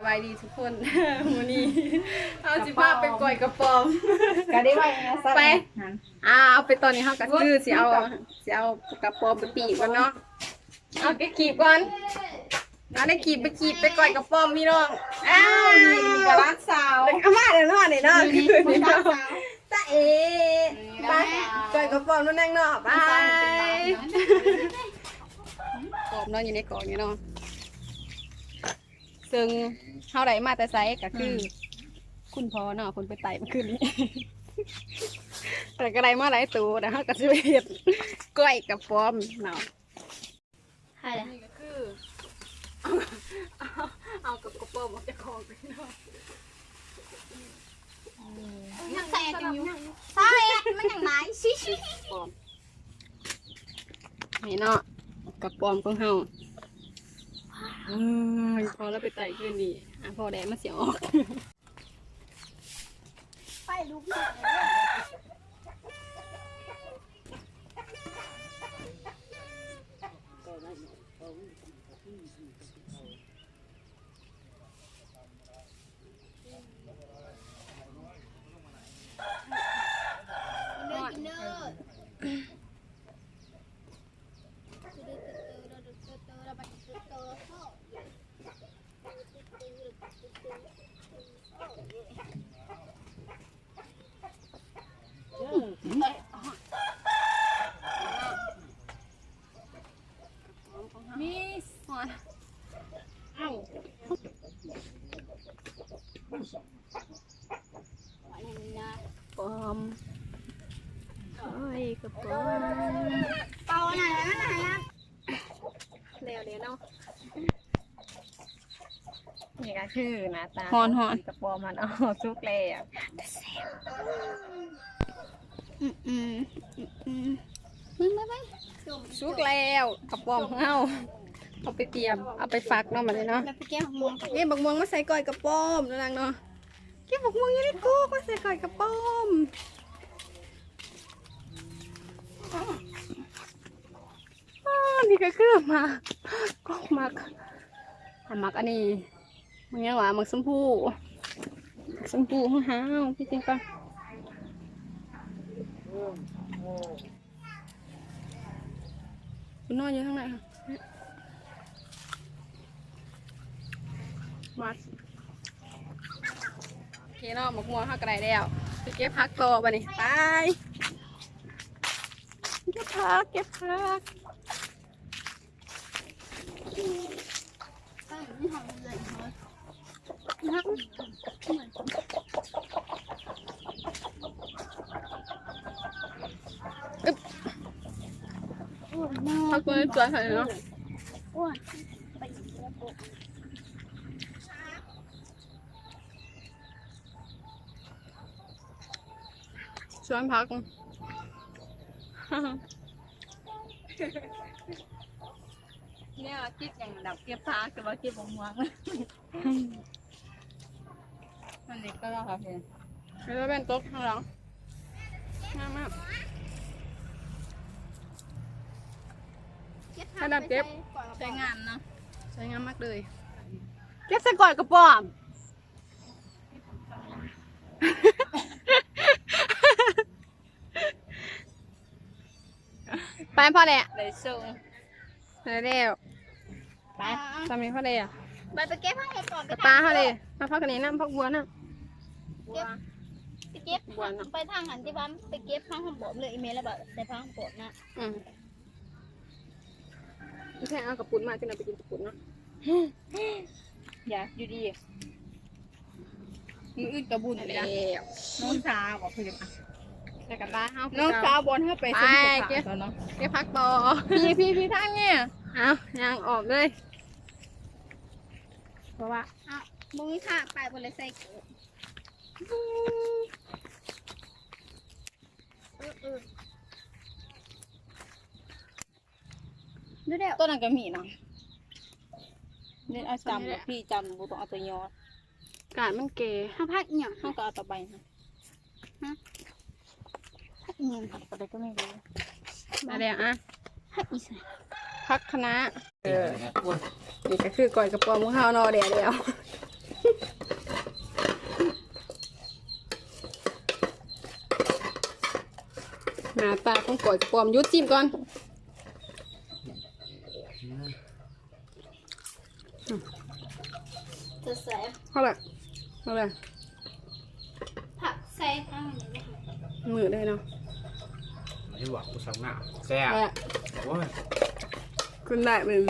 ບາຍດີທຸກຄົນ ມື້ນີ້ເຮົາຊິພາໄປກ້ອຍກະປອມ ກະໄດ້ໄວ້ໃນນັ້ນ ໄປ ຫັ້ນ ອ່າ ເອົາໄປຕອນນີ້ເຮົາກະຄືຊິເອົາ ຊິເອົາກະປອມໄປປີ້ງກ່ອນເນາະ ເອົາໄປກີບກ່ອນ ເອົາໄດ້ກີບໄປກີບໄປກ້ອຍກະປອມພີ່ນ້ອງ ອ້າວ ນີ້ ນີ້ກະຫຼານສາວ ເອົາມາແລ້ວເນາະນີ້ເນາະ ນີ້ ນີ້ຫຼານສາວ ຕາເອ ໄປ ກ້ອຍກະປອມນຳນາງເນາະ ໄປ ປອມເນາະ ຢູ່ໃນກອງນີ້ເນາະ ເຊິ່ງເຮົາໄດ້ມາແຕ່ໃສ ກະຄື ອືມ ຄຸນພໍ່ເນາະ ເພິ່ນໄປໄຕ່ມື້ຄືນນີ້ ແລ້ວກະໄດ້ມາຫຼາຍໂຕ ແລ້ວເຮົາກະຊິໄປເຮັດກ້ອຍກະປອມເນາະ ໃຫ້ແຫຼະ ນີ້ກະຄື ເອົາ ເອົາກະປອມອອກຈາກຄອງໄປເນາະ ອືມ ຍັງໃສ່ອັນຢູ່ ໃສ່ອັນມັນຍັງຫຼາຍ ຊິ ຊິ ປອມ ນີ້ເນາະ ກະປອມຂອງເຮົາ ເອີຍ ພໍລາວໄປໄຕ່ຄືນນີ້ ອ່ະ ພໍແດດມັນຊິອອກ ໄປລູກ ກິນເດີ ກິນເດີ. ມີ ເອົ້າ ປອມ ໂອ້ຍ ກະປອມ ເປົ່າອັນນັ້ນ ອັນນັ້ນ ອັນນັ້ນ ແລ້ວເດ້ເນາະ ນີ້ກະຄືໜ້າຕາ ຮ້ອນໆ ຂອງກະປອມຫັ້ນ ອໍ ສຸກແລ້ວ ແຕ່ແຊບ ອືມໆ ອືມໆ ເບິ່ງ ເບິ່ງ ເບິ່ງ ສຸກແລ້ວ ກະປອມຂອງເຮົາ ເອົາໄປຕຽມ ເອົາໄປຝັກເນາະ ບາດນີ້ເນາະ ແລ້ວໄປເກັບໝາກມ່ວງ ເກັບໝາກມ່ວງມາໃສ່ກ້ອຍກະປອມ ນາງເນາະ ເກັບໝາກມ່ວງຢູ່ໃນກົກມາໃສ່ກ້ອຍກະປອມ ອາ ນີ້ກະຄືໝາກ ກົກໝາກ ໝາກອັນນີ້ ມັນຫຍັງຫວາ ໝາກຊົມພູ ຊົມພູຫາວໆ ຄືຈັ່ງກັນ ມັນນອນຢູ່ທາງໃນ ມາ ໂອເຄເນາະ ໝາກມ່ວງເຮົາກະໄດ້ແລ້ວ ໄປເກັບຜັກຕໍ່ບາດນີ້ ໄປ ເກັບຜັກ ເກັບຜັກ ອຶບ ຜັກຕົວໃນສວນຫັ້ນເນາະ. ສວນຜັກ ແນວຄິດຫຍັງ ດຳເກັບຜັກ ແຕ່ວ່າເກັບໝາກມ່ວງ ມັນເລັກກະລາ ແລ້ວແມ່ນຕົກຂ້າງຫຼັງ ງາມມາກ ເກັບຜັກ ໃຊ້ງາມເນາະ ໃຊ້ງາມມາກເລີຍ ເກັບໃສ່ກ້ອຍກະປອມ. ໄປ ພໍແລ້ວ ໄດ້ສົ່ງ ໄດ້ແລ້ວ ໄປ ສ່ຳນີ້ພໍແລ້ວ ໄປ ໄປເກັບຜັກເຫັດກ່ອນ ໄປປ່າເຮົາເດ້ ມາຜັກອັນນີ້ນຳ ຜັກບົວນຳ ເກັບ ໄປເກັບ ບົວນຳ ໄປທາງຫັ້ນ ທີ່ວ່າໄປເກັບຜັກຫອມປ້ອມເລີຍ ອີ່ແມ່ລະບາດໃສ່ຜັກຫອມປ້ອມນະ ອືມ. ແທ້ ເອົາກະປຸ້ນມາ ຈັ່ງໃດໄປກິນກະປຸ້ນເນາະ ຢາກຢູ່ດີ ມື້ອື່ນກະບຸນແລ້ວ ນ້ອງສາວເພິ່ນ ແລ້ວກະຕາເຮົາ ນ້ອງສາວບອນເຮົາໄປ ໄປ ສົມທົບ ເກັບ ເນາະ ເກັບຜັກຕໍ່ ພີ້ ພີ້ ທາງນີ້ ເອົາ ຍ່າງອອກເລີຍ ເພາະວ່າ ເອົາ ບໍ່ມີຂາ ໄປບໍ່ໄດ້ໃສ່ ເອີ ເອີ. ຕົວນັ້ນກະມີນະ ເດັດເອົາຈຳ ພີ່ຈຳ ບໍ່ຕ້ອງເອົາຕົວຍໍ ກາດມັນແກ່ ເຮົາຜັກອີ່ຫຍັງ ເຮົາກະເອົາຕະໄບຫັ້ນ ຮະ ຜັກອີ່ຫຍັງ ຜັກກະໄດ້ກະມີ ມາແລ້ວ ອ່ະ ຜັກອີ່ຫຍັງ ຜັກຄະນ້າ ເອີ ນີ້ກະຄືກ້ອຍກະປອມຂອງເຮົາເນາະ ແດ່ແລ້ວ ໜ້າຕາຂອງກ້ອຍກະປອມ. ຢຸດ ຈິ້ມກ່ອນ. ຈະແຊບ. ເອົາລະ ເອົາລະ ຜັກໃສ່ຂ້າງນີ້. ມື້ໄດ້ເນາະ ເຫັນວ່າກູສັກໜ້າແຊບ. ແຊບ. ໂອ້ຍ ຂຶ້ນໄດ້ເປັນ